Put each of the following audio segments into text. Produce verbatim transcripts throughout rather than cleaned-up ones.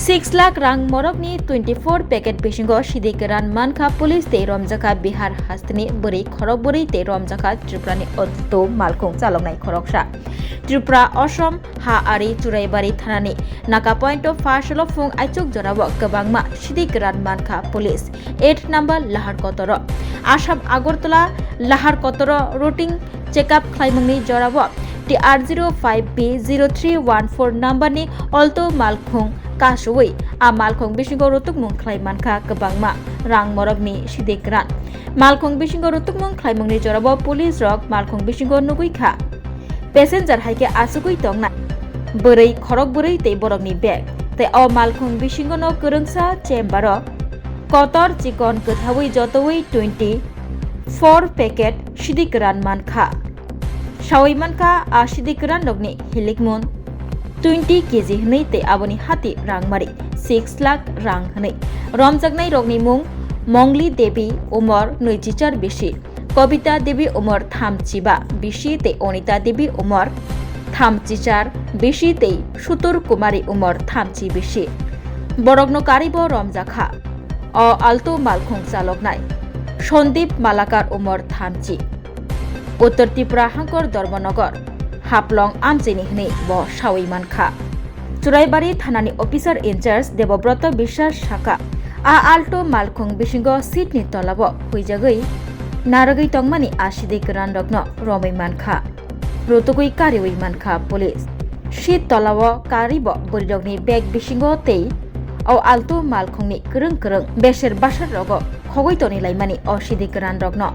Six lakh rang morokni twenty four packet bisingo sidi kwran mankha police tei romjakha Bihar hasteni bwrwi khorok bwrwi tei romjakha Tripurani auto malkhung chaloknai khoroksa. Tripura Osom ha ari Churaibari thanani Naka point o first lo phung aichuk jorao kwbangma sidi kwran mankha police eight number Lahar Kotoro. Assam Agartala Lahar Kotoro routine check up khlaimungni jorao T R zero five B zero three one four number ni Alto malkhung kasui a malkhung bisingo rutukmung khlai mankha kwbangma rang morokni sidi kwran. Malkhung bisingo rutukmung khlaimungni jorao police rok malkhung bisingo nugui kha passenger hai khe asugui tongnai bwrwi khorok bwrwi tei borokni bag tei o malkhung bisingo no kwrwngsa chamber o kotor chikon kwthaui jotoui twenty four packet sidi kwran mankha. Saui mankha a sidi kwran rokni hilikmung twenty K G hwnwi tei aboni hati rangmari six lakh rang hwnwi. Romjaknai rokni mung Mongli Devi, umor nwichichar bisi, Kobita Devi, umor thamchiba bisi tei Onita Devi, umor thamchichar bisi tei Sutur Kumari, umor thamchi bisi. Borokno karibo romjakha o Alto malkhung chaloknai Sandip Malakar, umor thamchi. Uttor Tripura hangkor Dharmanagar, Haflong amchaini hwnwi bo saui mankha. Churaibari thanani officer in charge Debobroto Biswas sakha, a Alto malkhung bisingo seat ni tolao huijagwi narwgwi tongmani a sidi kwran rokno romwi mankha, rutugwi kariui mankha police. Seat tolao karibo bwrwirokni bag bisingo tei o Alto malkhungni kwrwng kwrwng beser basar rogo khogwi toni laimani o sidi kwran rokno.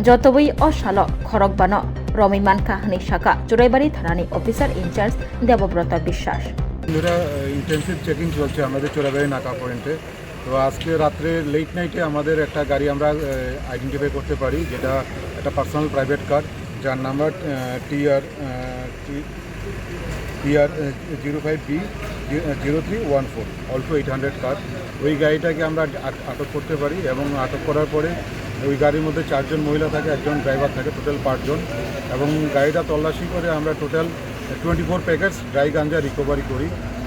Jotobwi o salo khorokbano romwi mankha hwnwi sakha Churaibari thanani officer in charge Debobroto Biswas. এরা intensive checking চলছে আমাদের চোরাবাড়ি নাকা পয়েন্টে। তো আজকে রাত্রে লেট নাইটে আমাদের একটা গাড়ি আমরা আইডেন্টিফাই করতে পারি, যেটা একটা পার্সোনাল প্রাইভেট কার, যার number TR TR zero five B zero three one four, Alto eight hundred car. ওই গাড়িটাকে আমরা আট- আটক করতে পারি এবং আটক করার পরে ওই গাড়ির মধ্যে চারজন মহিলা থাকে, একজন ড্রাইভার থাকে, টোটাল পাঁচজন। এবং গাড়িটা তল্লাশি করে আমরা total twenty four packets dry ganja recovery করি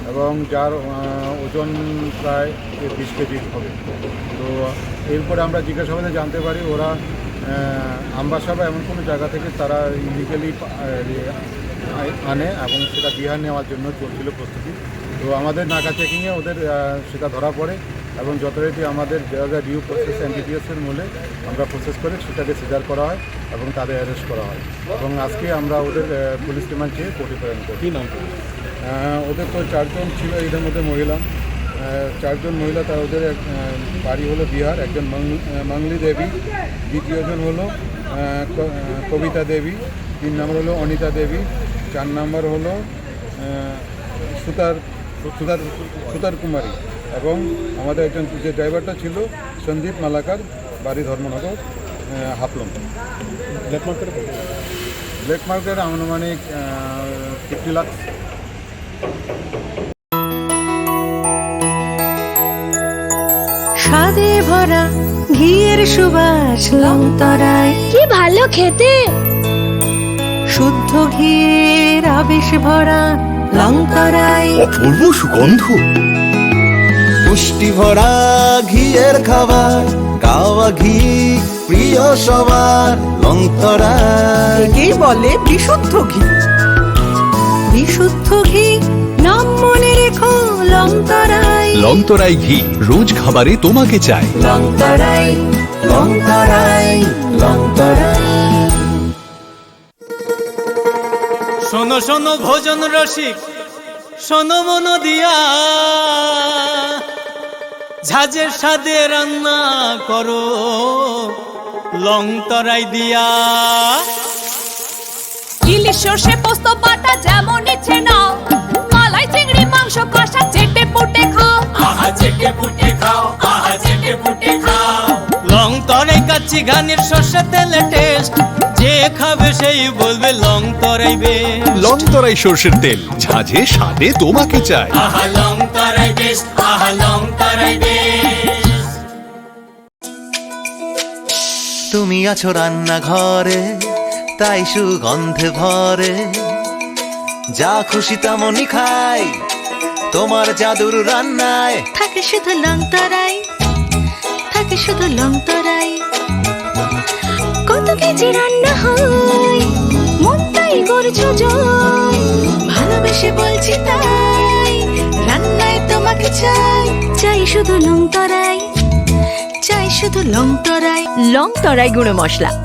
এবং যার আহ, ওজন প্রায় বিশ কেজি হবে। তো এরপরে আমরা জিজ্ঞাসাবাদে জানতে পারি ওরা আহ, আম্বাসা বা এমন কোনো জায়গা থেকে তারা ইলিগালি আনে এবং সেটা বিহার নেওয়ার জন্য চলছিল প্রস্তুতি। তো আমাদের নাকা চেকিংয়ে ওদের আহ, সেটা ধরা পড়ে এবং যথারীতি আমাদের যা যা ডিউ প্রসেস এমবিবিএস এর মূলে আমরা প্রসেস করে সেটাকে সিজার করা হয় এবং তাদের অ্যারেস্ট করা হয় এবং আজকে আমরা ওদের আহ, পুলিশ রিমান্ড চেয়ে কোর্টে প্রেরণ করি। কি নাম? আহ, ওদের তো চারজন ছিল, এদের মধ্যে মহিলা। আহ, চারজন মহিলা, তার ওদের এক, আহ, বাড়ি হলো বিহার, একজন মং- আহ, মাংলি দেবী, দ্বিতীয়জন হলো আহ, ক- আহ, কবিতা দেবী, তিন নম্বর হলো অনিতা দেবী, চার নম্বর হলো আহ, সুতার সুতার সুতার কুমারী এবং আমাদের একজন যে ড্রাইভারটা ছিল সন্দীপ মালাকার, বাড়ি ধর্মনগর, আহ, হাফলং। ব্ল্যাক মার্কেটে কত? ব্ল্যাক মার্কেট আনুমানিক ফিফটি লাখ। স্বাদে ভরা ঘিয়ের সুবাস লংতরায়। কি ভালো খেতে! শুদ্ধ ঘিয়ের আবেশ ভরা লংতরায়। অপূর্ব সুগন্ধ। পুষ্টি ভরা ঘিয়ের খাবার, গাওয়া ঘি প্রিয় সবার লংতরায়। একেই বলে বিশুদ্ধ ঘি। বিশুদ্ধ ঘি, নাম মনে রেখো লংতরায়। লংতরাই ঘি, রোজ খাবারে তোমাকে চাই। লংতরায়, লংতরায়, লংতরায়। শোনো শোনো ভোজন রসিক, শোনো মন দিয়া, ঝাঁঝের স্বাদে রান্না করো লং তরাই দিয়া। ইলিশ সর্ষে পোস্ত বাটা যেমন ইচ্ছে নাও, মালাই চিংড়ি মাংস কষা চেটে পুটে খাও। আহা চেটে পুটে খাও, আহা চেটে পুটে খাও। লং তরাই কাচ্চি ঘানির সর্ষে তেলে টেস্ট, যে খাবে সেই বলবে লং তরাই বেশ। লং তরাই সর্ষের তেল, ঝাঁঝে স্বাদে তোমাকে চাই। আহা লং তরাই বেশ, আহা লং তরাই বেশ। তুমি আছো রান্নাঘরে, তাই সুগন্ধে ভরে, যা খুশি তেমনই খাই। তোমার জাদুর রান্নায় থাকে শুধু লং তরাই, থাকে শুধু লং তরাই। কত কেজি রান্না হয়, মন তাই করছো জয়। ভালোবেসে বলছি তাই, রান্নায় তোমাকে চাই। চাই শুধু লং তরাই, চাই শুধু লং তরাই। লং তরাই গুঁড়ো মশলা।